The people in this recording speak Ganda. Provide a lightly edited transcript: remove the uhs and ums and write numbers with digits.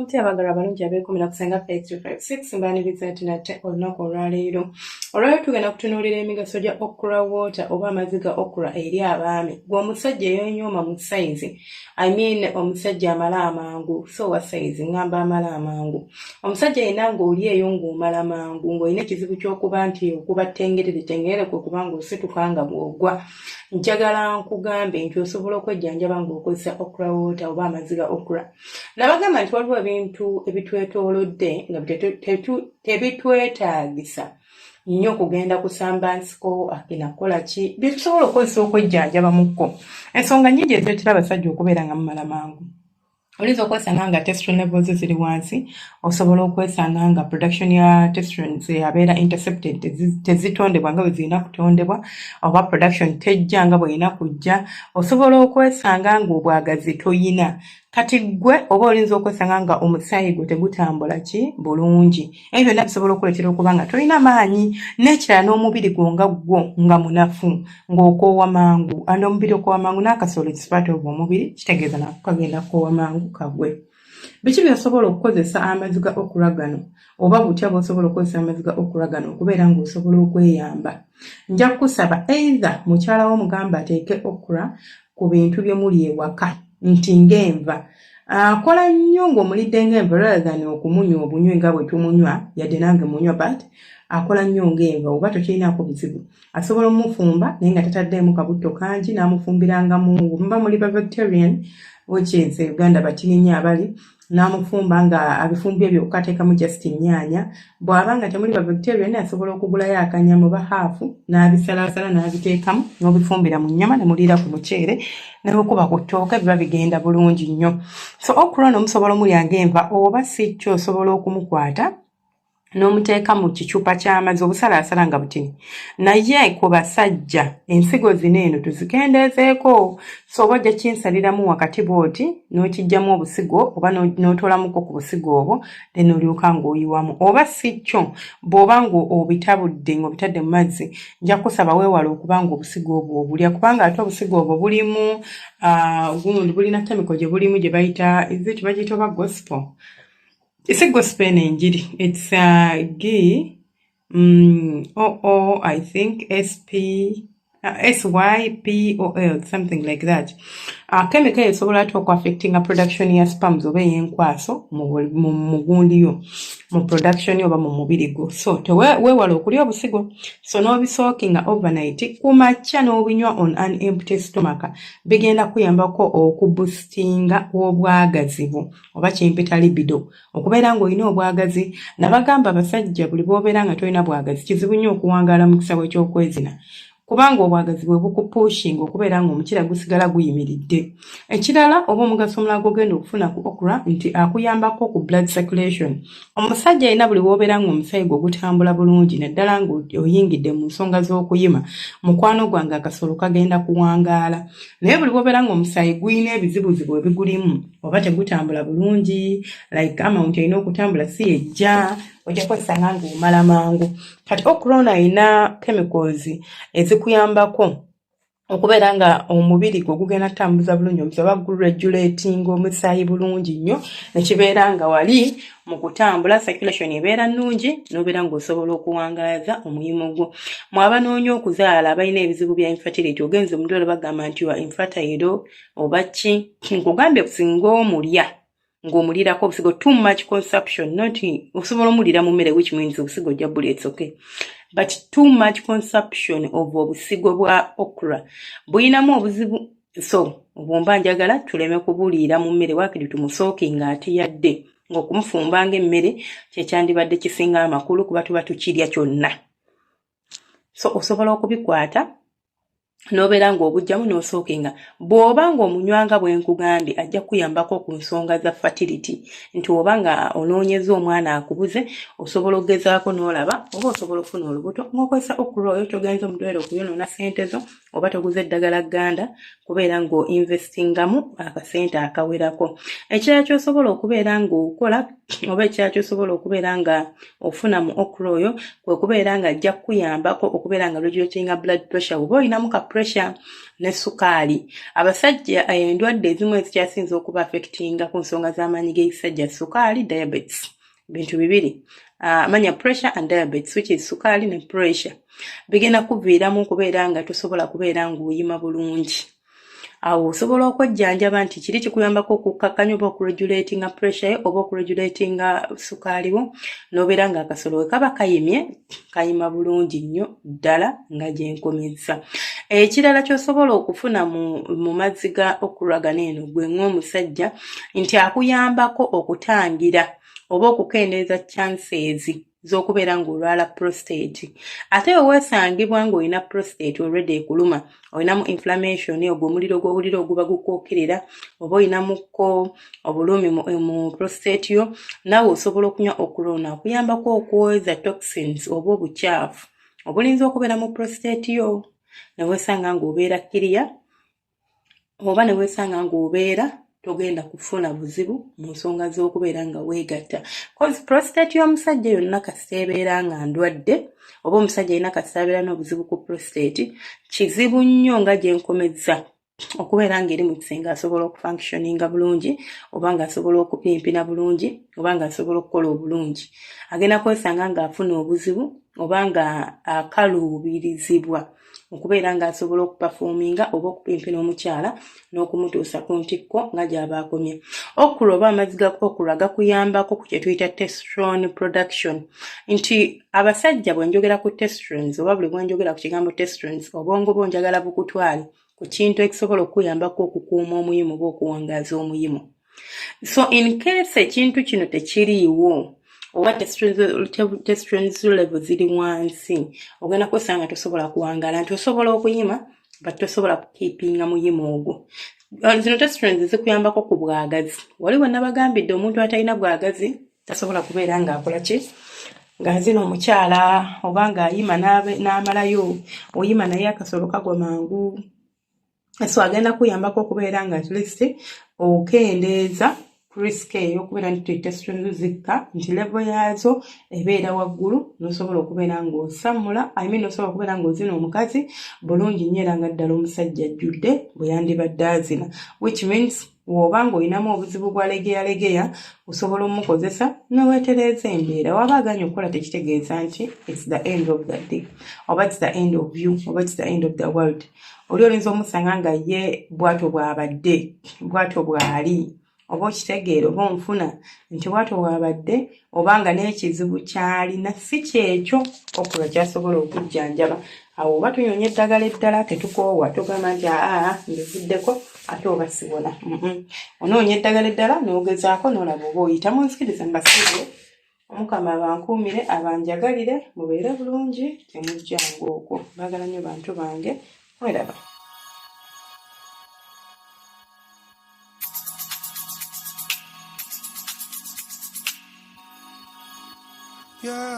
Mutya abaagala abalungi abeekumira ku Ssenga Faith 256? Mbaaniriza nti nate olunaku olwaleero. Olwaleero tugenda kutunuulira emigaso gya okra water oba amazzi ga okra eri abaami. Gwe omusajja eyonyooma mu sayizi, I mean omusajja amala amangu, so wa sayizi ngamba amala amangu. Omusajja yenna ng'oli eyo ng'omala mangu, ng'olina ekizibu ky'okuba nti okuba tengerere tengerere, kwe kuba ng'osituka nga bw'ogwa. Njagala nkugambe nti osobola okwejjanjaba ng'okozesa okra water oba amazzi ga okra. Nabagamba nti waliwo ebintu ebitwetoolodde nga tebitwetaagisa nnyo kugenda kusamba nsiko akina kukola ki, bye tusobola okukozesa okwejjanjaba mukko. Ensonga nnyingi ezireetera abasajja okubeera nga mumala mangu. Oyinza okwesanga nga testosterone levels ziri wansi, osobola okwesanga nga production ya testosterone abeera intercepted, tezitondebwa nga bwe zirina kutondebwa, oba production tejja nga bw'erina kujja. Osobola okwesanga ng'obwagazi toyina. Kati ggwe oba oyinza okwesanga nga omusaayi gwe tegutambula ki bulungi. Ebyo byonna bisobola okuleetera okuba nga tolina maanyi. N'ekirala, n'omubiri gwo nga gwo nga munafu, ng'okoowa mangu, and omubiri okoowa mangu n'akasolo is part of omubiri, kitegeeza nako kagenda kukoowa mangu kagwe. Biki by'osobola okukozesa amazzi ga okra gano, oba butya bw'osobola okukozesa amazzi ga okra gano okubeera ng'osobola okweyamba? Nja kukusaba either mukyala wo mugamba ateeke okra ku bintu bye muli ewaka, nti ng'enva akola nnyo ng'omulidde ng'enva rather than okumunywa obunywi nga bwe tumunywa, yadde nange munywa, but akola nnyo ng'enva. Oba tokirinaako buzibu, asobola omufumba naye nga tataddeemu kabutto kangi, n'amufumbiranga mu muba muli ba vegetarian, which is Uganda batini nnyo abali, n'amufumba nga abifumbye byokka, ateekamu just nnyaanya. Bw'aba nga temuli ba vegetarian, asobola okugulayo akanyama oba half, n'abisalaasala n'abiteekamu, n'obifumbira mu nnyama ne muliira ku muceere ne bwekuba ku ttooke, biba bigenda bulungi nnyo. So okra ono musobola omulya ng'enva, oba si kyo osobola okumukwata n'omuteeka mu kicupa ky'amazzi obusalaasala nga butini. Naye ku basajja, ensigo zino eno tuzikendeezeeko. So oba ojja kinsaliramu wakati bw'oti n'okiggyamu obusigo oba n'otoolamuko ku busigo obwo, then olyoka ng'oyiwamu. Oba si kyo, bw'oba ng'obitabudde ng'obitadde mu mazzi, nja kusaba weewale okuba ng'obusigo obwo obulya, kubanga ate obusigo obwo bulimu gundi, bulina chemical gye bulimu gye bayita, is it, bagiyita oba gossypol? Si gospel eno enjiri, it's G O O, I think S P S Y P O L, something like that. Chemical esobola ate okuaffectinga production ya sperms oba ey'enkwaso mu mugundi yo, mu production oba mu mubiri gwo. So weewala okulya obusigo. So n'obisoakinga overnight, ku makya n'obinywa on an empty stomach, bigenda kuyambako okuboostinga obwagazi bwo oba kyempita libido, okubeera ng'olina obwagazi. Nabagamba abasajja, buli bw'obeera nga tolina bwagazi, kizibu nnyo okuwangaala mu kisabo eky'okwezina, kubanga obwagazi bwe bukupushinga okubeera ng'omukira gusigala guyimiridde. Ekirala oba omugaso omulala gw'ogenda okufuna ku okra nti akuyambako ku blood circulation. Omusajja alina buli w'obeera ng'omusaayi gwe gutambula bulungi, naddala ng'oyingidde mu nsonga z'okuyima, mukwano gwange, akasolo kagenda kuwangaala. Naye buli bw'obeera ng'omusaayi gulina ebizibuzibu ebigulimu oba tegutambula bulungi, like amount erina okutambula si yejja, ojja kwesanga ng'omala mangu. Kati okra ono alina chemicals ezikuyambako okubeera nga omubiri gwe gugenda kutambuza bulungi omusaayi oba guregulatinga omusaayi bulungi nnyo, nekibeera nga wali mu kutambula, circulation ebeera nnungi, n'obeera ng'osobola okuwangaaza omuyimu gwo. Mwabanoonya okuzaala, abalina ebizibu bya infertility, ogenze mu ddwaliro bagamba nti wa infertile oba ki, nkugambye singa omulya ng'omulirako obusigo, too much consumption, not osobola omulira mu mmere, which means obusigo ojja bulya, it's okay, but too much consumption of obusigo bwa okra buyinamu obuzibu. So obwomba njagala tuleme kubuliira mu mmere, waakiri tumusoakinga atiyadde ng'okumufumba ng'emmere kyekyandibadde kisinga amakulu, kuba tuba tukirya kyonna. So osobola okubikwata n'obeera ng'obuggyamu n'osoakinga. Bw'oba ng'omunywanga bwe nkugambye, ajja kukuyambako ku nsonga za fertility, nti oba nga onoonyeza omwana akubuze, osobola okugezaako n'olaba oba osobola okufuna olubuto ng'okozesa okra oyo. Togenza omudwaliro okuyonoona ssente zo, oba toguze eddagala gganda kubeera ng'oinvestingamu akasente akawerako. Ekirala ky'osobola okubeera ng'okola oba ekirala ky'osobola okubeera nga ofuna mu okra oyo kwe kubeera nga ajja kukuyambako okubeera nga regulatinga blood pressure, oba olinamu ka pressure ne sukaali. Abasajja endwadde ezimu ezikyasinze okuba affectinga ku nsonga z'amaanyi g'ekisajja, sukaali, diabetes, bintu bibiri, manya pressure and diabetes, which is sukaali ne pressure, bigenda kuviiramu okubeera nga tosobola kubeera ng'oyima bulungi. Awo osobola okwejjanjaba nti kiri kikuyambako okukkakkanya oba okuregulatinga pressure yo oba okuregulatinga sukaali wo, n'obeera nga akasolo we kaba kayimye, kayima bulungi nnyo ddala nga gye nkomezza. Ekirala ky'osobola okufuna mu mazzi ga okra gano eno gwe ng'omusajja nti akuyambako okutangira oba okukendeeza chances z'okubeera ng'olwala prostate. Ate bwe weesangibwa ng'olina prostate already ekuluma, olinamu inflammation, ogwo omuliro gw'owulira oguba gukwokerera, oba olinamukko obulumi mu prostate yo, naawe osobola okunywa okra ono, akuyambako okwoza toxins oba obukyafu obulinza okubeera mu prostate yo, ne weesanga ng'obeera clear oba ne weesanga ng'obeera togenda kufuna buzibu mu nsonga z'okubeera nga weegatta, cause prostate y'omusajja yonna kasita ebeera nga ndwadde, oba omusajja alina kasita abeera n'obuzibu ku prostate, kizibu nnyo nga gye nkomezza okubeera ng'eri mu kisenge asobola okufunctioninga bulungi, oba ng'asobola okupimpina bulungi, oba ng'asobola okukola obulungi. Agenda kwesanga ng'afuna obuzibu oba nga akaluubirizibwa okubeera ng'asobola okuperforminga oba okupimpina omukyala n'okumutuusa ku ntikko nga gy'aba akomye. Okra oba amazzi ga okra gakuyambako ku kye tuyita testosterone production, nti abasajja bwe njogera ku testosterone oba buli bwe njogera ku kigambo testosterone, obwongo bwo njagala bukutwale ku kintu ekisobola okukuyambako okukuuma omuyimu oba okuwangaaza omuyimu. So in case ekintu kino tekiriiwo oba testosterone level ziri wansi, ogenda kwesanga tosobola kuwangaala, nti osobola okuyima but tosobola kukeepinga muyimu ogwo. Zino testosterone zikuyambako ku bwagazi. Wali we nabagambidde, omuntu atalina bwagazi tasobola kubeera ng'akola ki, ng'azina omukyala oba ng'ayima n'amalayo. Oyima naye akasolo kagwa mangu. So agenda kuyambako okubeera nga at least okendeeza risk ey'okubeera nti testosterone zikka, nti level yaazo ebeera waggulu, n'osobola okubeera ng'osammula, I mean n'osobola okubeera ng'ozina omukazi bulungi nnyo era nga ddala omusajja ajjudde bwe yandibadde azina, which means bw'oba ng'olinamu obuzibu bwa legeyalegeya, osobola omukozesa neweetereeza embeera. Waba aganye okukola, tekitegeeza nti it's the end of the day oba it's the end of you oba it's the end of the world. Oli oyinza omusanga nga ye bw'atyo bw'abadde, bw'atyo bw'ali, oba okitegeera oba onfuna nti bw'atyo bw'abadde, oba nga n'ekizibu ky'alina si kyekyo okra kyasobola okujjanjaba. Awo oba tunyonya eddagala eddala, tetukoowa, tugamba nti aa, mbivuddeko ate oba siwona. Onoonya eddagala eddala n'ogezaako n'olaba oba oyita. Munzikirize mbasiibule. Omukama abankuumire, abanjagalire, mubeere bulungi, temujjanga okwo. Baagala nnyo bantu bange, mweraba. Yeah.